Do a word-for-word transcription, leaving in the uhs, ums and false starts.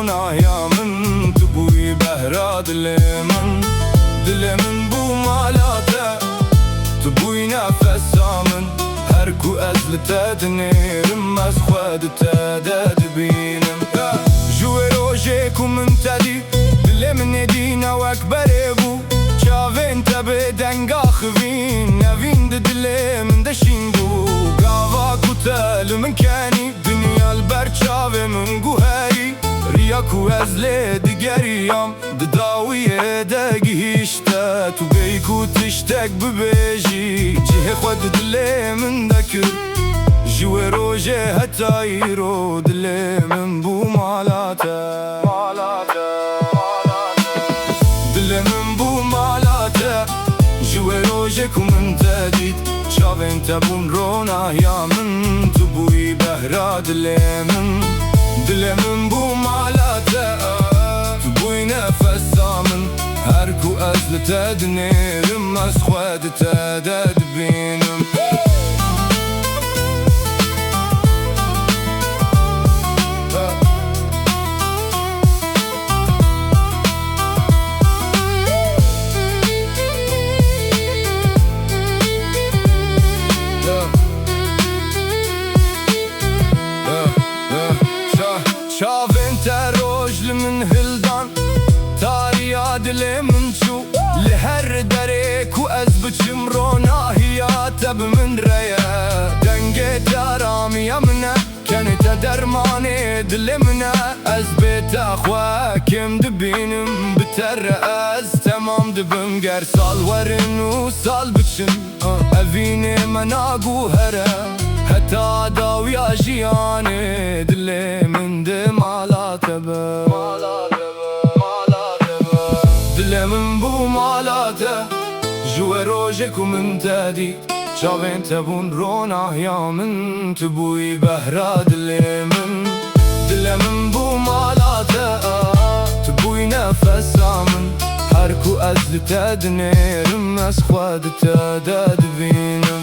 Nahiya min, tu bûyî behra dilê min. Dilê min bû mala te, tu bûyî nefesa min. Her ku ez li te dinêrim, ez xwe di te de dibînim. Ji wê rojê ku min te dît, dilê min êdî ne wek berê bû. Çavên te bê denga xivîn, nevîn di dilê min de şîn bû. Gava ku te li min kenî, dinya li ber çavê min guherî. Riya ku ez lê digeriyam, di dawiyê de gihîşte. Tu bêyî ku tiştek bibêjî, cihê xwe di dilê min de kir. Ji wê rojê heta îro, dilê min bû mala te. Dilê min bû mala te, ji wê rojê ku min te dît. Çavên te bûn ronahiya min, tu bûyî behra dilê min. Dilê min bû mala te, tu bûyî nefesa min. Her ku ez li te dinêrim, ez xwe di te de dibînim. Çavên te roj li min hildan, tariya dilê min çû. Li her derê ku ez biçim, ronahiya te bi min re ye. Dengê te aramiya min e, kenê te dermanê dilê min e. Ez bê te xwe kêm dibînim, bi te re ez temam dibim. Ger sal werin û sal biçin, evînê me naguhere. Heta dawiya jiyanê, dilê min di mala te be. Dilê min bû mala te, ji wê rojê ku min te dît. Çavên te bûn ronahiya min, tu bûyî behra dilê min. Dilê min bû mala te, tu bûyî nefesa min. Her ku ez li te dinêrim, ez xwe di te de dibînim.